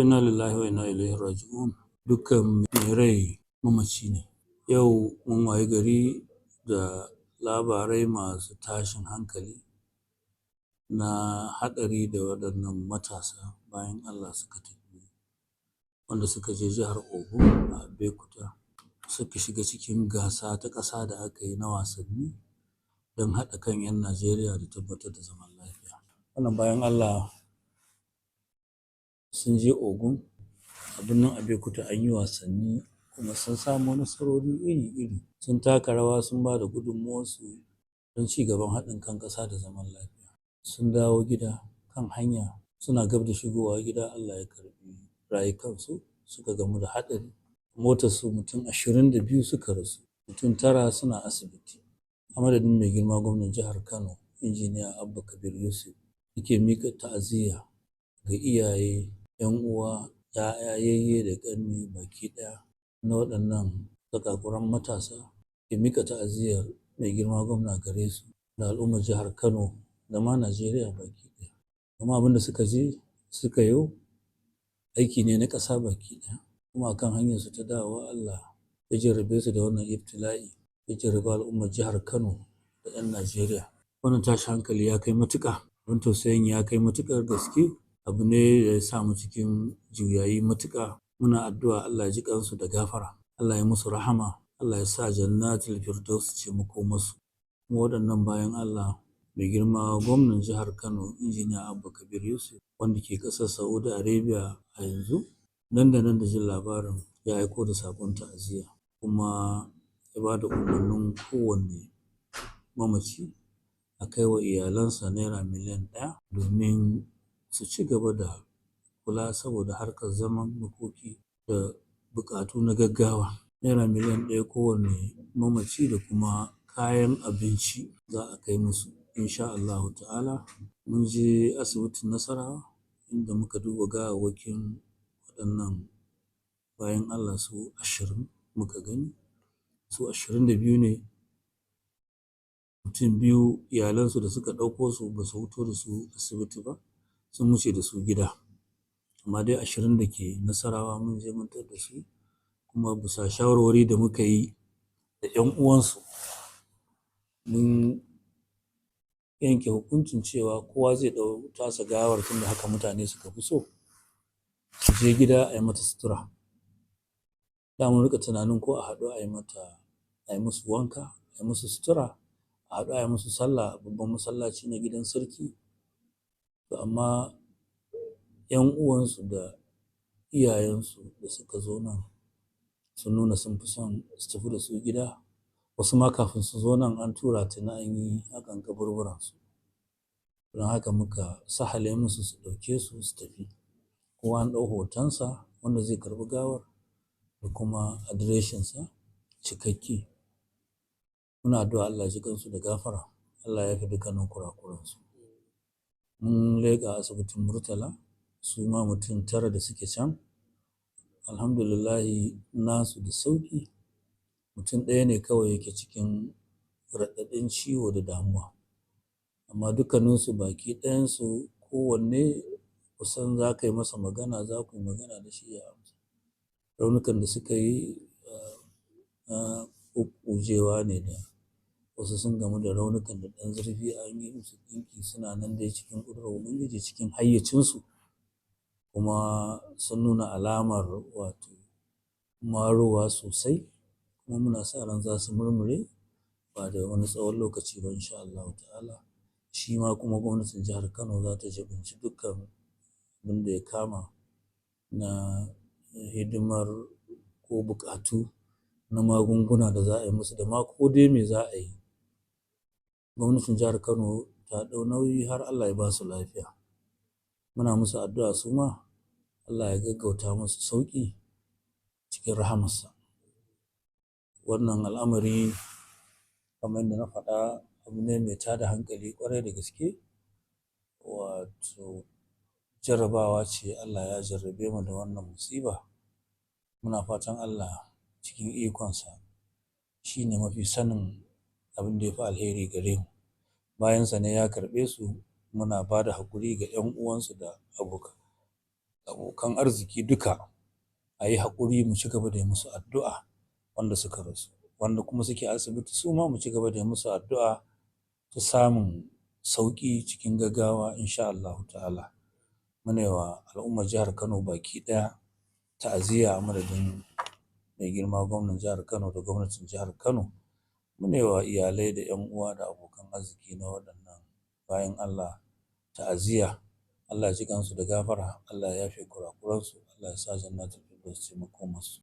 Inna lillahi wa inna ilaihi raji'un. Dukkan mai rai mamaci ne. Yau mun wayi gari da labarai masu tashin hankali na haɗari da waɗannan matasa bayan Allah suka tafi, wanda suka je jihar Ogun a Abeokuta, suka shiga cikin gasa ta ƙasa da aka yi na wasanni don haɗa kan 'yan Najeriya da tabbatar da zaman lafiya. Wannan bayan Allah sun je Ogun a birnin Abeokuta, an yi wasanni kuma sun samo nasarori iri-iri, sun taka rawa, sun ba da gudunmawarsu don ci gaban haɗin kan ƙasa da zaman lafiya. Sun dawo gida, kan hanya suna gab da shigowa gida Allah ya karɓi rayukansu, suka gamu da haɗari. Motarsu, mutum 22 suka rasu, mutum 9 suna asibiti. A madadin mai girma gwamnan jihar Kano, Injiniya Abba Kabir Yusuf, nake miƙa ta'aziyya ga iyaye, 'yan uwa, 'ya'ya, yayye da ƙanne baki ɗaya na waɗannan zakakuran matasa, ke miƙa ta'aziyyar mai girma gwamna gare su da al'ummar jihar Kano da ma Najeriya baki ɗaya. Kuma abin da suka je suka yo aiki ne na ƙasa baki ɗaya. Kuma akan hanyarsu ta dawowa Allah ya jarrabe su da wannan ibtila'i, ya jarrabi al'ummar jihar Kano da 'yan Najeriya. Wannan tashin hankali ya kai matuƙa, abin tausayin ya kai matuƙar gaske, abu ne da ya sa mu cikin juyayi matuƙa. Muna addu'a Allah ya ji ƙansu da gafara, Allah ya musu rahama, Allah ya sa jannatul firdaus ce makomarsu. Kuma waɗannan bayan Allah, mai girma gwamnan jihar Kano, Injiniya Abba Kabir Yusuf, wanda ke ƙasar Saudi Arabia a yanzu, nan da nan da jin labarin ya aiko da saƙon ta'aziyya, kuma ya ba da umarnin kowanne mamaci a kai wa iyalansa naira miliyan 1 domin su ci gaba da kula saboda harkar zaman makoki da buƙatu na gaggawa. Naira miliyan 1 kowanne mamaci da kuma kayan abinci za a kai musu insha Allahu ta'ala. Mun je asibitin Nasarawa inda muka duba gawawwakin waɗannan bayan Allah, su 20 muka gani. Su 22 ne, mutum 2 iyalansu da suka ɗauko su ba su wuto da su asibiti ba, sun wuce da su gida. Amma dai 20 da ke Nasarawa mun je mun tar da su, kuma bisa shawarwari da muka yi da 'yan uwansu, mun yanke hukuncin cewa kowa zai ɗau tasa gawar, tunda haka mutane suka fi so, su je gida a yi mata sutura. Da mun riƙa tunanin ko a haɗu a yi mata, a yi musu wanka, a yi musu sutura, a haɗu a yi musu sallah a babban masallaci na gidan sarki. To amma 'yan uwansu da iyayensu da suka zo nan sun nuna sun fi son su tafi da su gida. Wasu ma kafin su zo nan an tura tuni an yi haƙan kaburburansu. Don haka muka sahale musu su ɗauke su su tafi. Kowa an ɗau hotonsa, wanda zai karɓi gawar, da kuma adireshinsa cikakke. Muna addu'a Allah ya ji ƙansu da gafara, Allah ya yafe dukkanin kurakuransu. Mun leƙa asibitin Murtala, su ma mutum 9 da suke can. Alhamdulillahi, nasu da sauƙi, mutum ɗaya ne kawai yake cikin raɗaɗin ciwo da damuwa. Amma dukkaninsu baki ɗayansu, kowanne kusan za ka yi masa magana, za ku yi magana da shi ya amsa. Raunukan da suka yi na ƙuƙƙujewa ne, da wasu sun gamu da raunukan da ɗan zurfi, an yi musu ɗinki, suna nan dai cikin ƙudurar Ubangiji cikin hayyacinsu, kuma sun nuna alamar wato marowa sosai, kuma muna sa ran za su murmure ba da wani tsawon lokaci ba insha Allahu ta'ala. Shi ma kuma gwamnatin jihar Kano za ta jibinci dukkan abin da ya kama na hidimar ko buƙatu na magunguna da za a yi musu da ma ko dai me za a yi. Gwamnatin jihar Kano ta ɗau nauyi har Allah ya ba su lafiya. Muna musu addu'a su ma Allah ya gaggauta musu sauƙi cikin rahamarsa. Wannan al'amari, kamar yadda na faɗa, abu ne mai tada hankali ƙwarai da gaske. Wato jarrabawa ce, Allah ya jarrabe mu da wannan musiba. Muna fatan Allah cikin ikonsa shi ne mafi sanin abin da ya fi alheri gare mu. Bayansa ne ya karɓe su, muna ba da haƙuri ga 'yan uwansu da abokan. Abokan arziki duka a yi haƙuri mu ci gaba da yi musu addu'a wanda suka rasu, wanda kuma suke asibiti su ma mu ci gaba da yi musu addu'a ta samun sauƙi cikin gaggawa insha Allahu ta'ala. Muna yi wa al'ummar jihar Kano baki ɗaya ta'aziyya a madadin mai girma gwamnan jihar Kano da gwamnatin jihar Kano. Muna yi wa iyalai da 'yan uwa da abokan arziki na waɗannan bayin Allah ta'aziyya. Allah ya ji kansu da gafara, Allah ya yafe kurakuransu, Allah ya sa jannatul firdaus ce makomarsu.